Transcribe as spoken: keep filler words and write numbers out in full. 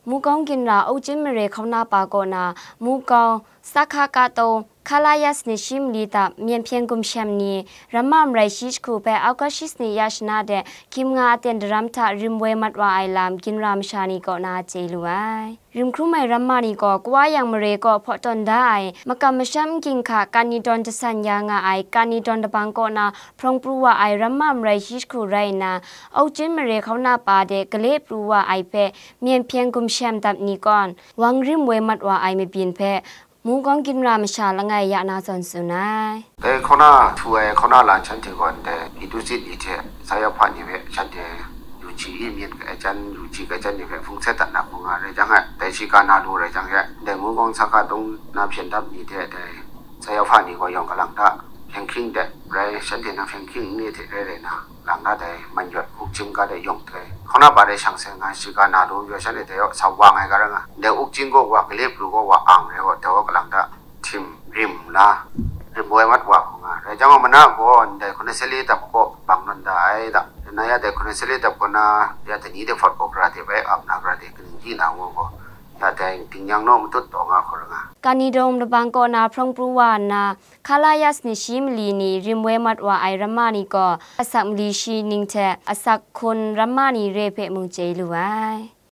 Mukawng ginra Aukchin mare hkauna pa kaw na, Mukawng, Sakha Kato, Khalaya sanit shi mali tap, myen hpyen gumshem ni, ramma marai shi jahku hpe August shi sanit ya shana de, hkyim nga aten daram hta rim woi mat wa ai lam ginra masha ni kaw na chye lu ai. Rim hkrum ai ramma ni gaw, Kawayang mare kaw hpaw tawn da ai, makam masham n ging hka kan ni dawn jasan ya nga ai, kan ni dawn dabang kaw na hprawng pru wa ai ramma marai shi jahku rai nna, Aukchin mare hkauna pa de gale pru wa ai hpe, myen hpyen gumshem dap ni kaw, wang rim woi mat wa ai mabyin hpe, Mukawng ginra masha langai ya na zawn tsun ai. Dai hkauna htu ai hkauna lan shanhte gaw ndai Hituzit ni hte Sayawhpa ni hpe shanhte yu ji i myit ai jan, yu ji ai jan ni hpe hpung htet dat na hkung nga rai jang e, dai shiga na lu rai jang e, ndai Mukawng Sakha Tung na hpyen dap ni hte dai Sayawhpa ni gaw yawng galang hta hpyen hking de rai, shanhte na hpyen hking ni hte rai rai na, lang na dai man yawt hkuk jim ga dai yawng hte, hkauna pa dai shang seng nga shiga na lu yaw shanhte dai yaw sa wang ai ga ra nga, ndai Aukchin gaw wa gale pru gaw wa ang rai gaw, dai wa galang hta htim rim la, rim woi mat wa hkung nga rai jang, mana gaw ndai hkuna sele dap kaw bang nawn da ai da. Na ya dai hkuna sele dap kaw na, ya dai ni de hpawt gaw hkra de bai ap na hkra de kaning di na ngu gaw, ya dai tingnyang naw matut taw nga hkawr nga. Kan ni dawn dabang kaw na hprawng pru wa nna, Khalaya sanit shi mali ni rim woi mat wa ai ramma ni gaw, asak mali shi ning hte asak hkun ramma ni re hpe mung chye lu ai.